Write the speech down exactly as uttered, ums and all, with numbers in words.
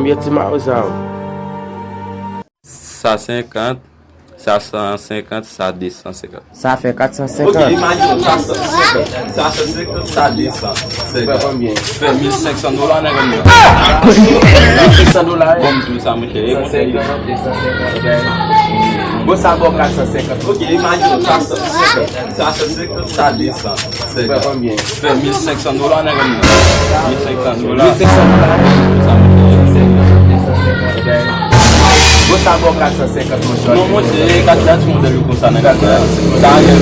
Konbyen ti mayo sa yo? Sa senkant, sa san senkant, sa de san senkant. Sa fè kat san senkant. Imajine sa san senkant, sa san senkant, sa de san senkant. Fè mil senk san dola nan men mwen. Mil senk san dola. Bon, m di sa, monchè. E monchè. Bon, sa ba w kat san senkant. Ok, imajine sa san senkant, sa san senkant, sa de san senkant. Fè mil senk san dola nan men mwen. Mil senk san dola. Bon, sa ba w kat san senkant, monchè. Non, monchè, kat la ti modèl yo konsa nan kat la. Sa a gen.